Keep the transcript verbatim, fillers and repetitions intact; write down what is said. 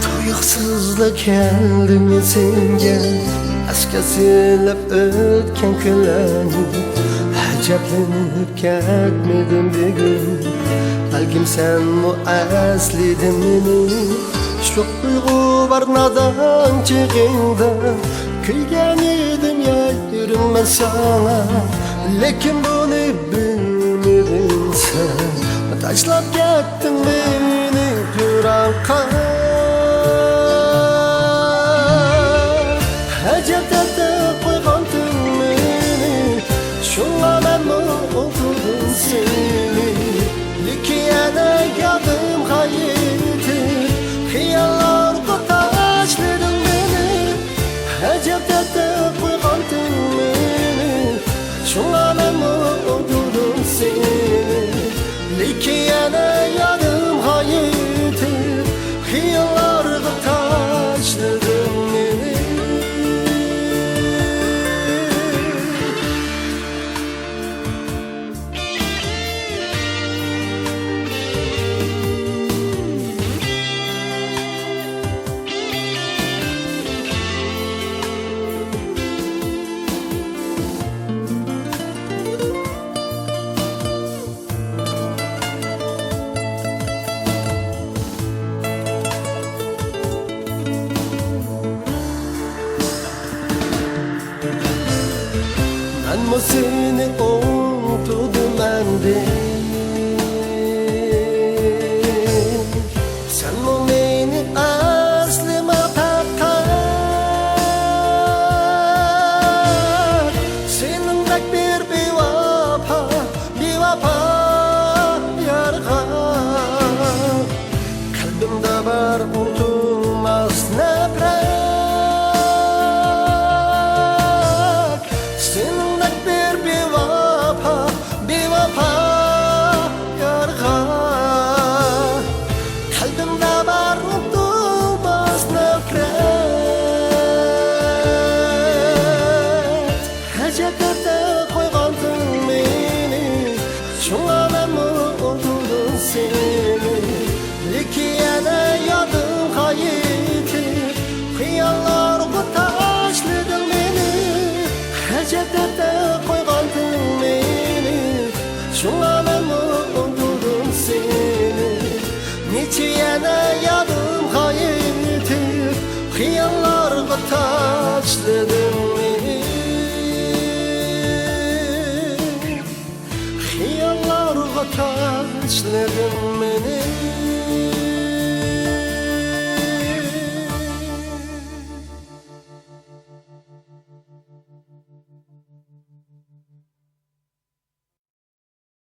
تۇيۇقسىزلا كەلدىم ئېسىمگە، ئەسكە سېلىپ ئۆتكەن كۈنلەرنى. ئەجەبلىنىپ كەتمىدىم بۈگۈن، بەلكىم سەنمۇ ئەسلىدىڭ مېنى. شوق تۇيغۇ بار نادان چېغىڭدا، كۈلگەن ئىدىم يايرىم مەن ساڭا، لېكىن بۇنى بىلمىدىڭ سەن. تاشلاپ كەتتىڭ مېنى پىراققا. ئەجەب دەردتە قويغانتىڭ مېنى، شۇڭا مەنمۇ ئۇنتۇدۇم سېنى. لېكىن يەنە يادىمغا يېتىپ، خىياللارغا تاشلىدىڭ مېنى. ئەجەب دەردتە قويغانتىڭ مېنى، شۇڭا مەنمۇ ئۇنتۇدۇم سېنى. لېكىن يەنە يادىمغا يېتىپ، خىياللارغا تاشلىدىڭ مېنى. مەنمۇ سېنى ئۇنتۇدۇم ئەمدى. سەنمۇ مېنى ئەسلىمە پەقەت. سېنىڭدەك بىر بىۋاپا، بىۋاپا يارغا. قەلبىمدە بار ئۇنتۇلماس نەپرەت. سېنىڭدەك بىر بىۋاپا، بىۋاپا يارغا. قەلبىمدە بار ئۇنتۇلماس نەپرەت. ئەجەب دەردتە قويغانتىڭ مېنى، شۇڭا مەنمۇ ئۇنتۇدۇم سېنى. لېكىن يەنە يادىمغا يېتىپ، خىياللارغا تاشلىدىڭ مېنى. ئەجەب دەردتە قويغانتىڭ مېنى، شۇڭا مەنمۇ ئۇنتۇدۇم سېنى. نېچە يەنە يادىمغا يېتىپ، خىياللارغا تاشلىدىڭ مېنى. خىياللارغا تاشلىدىڭ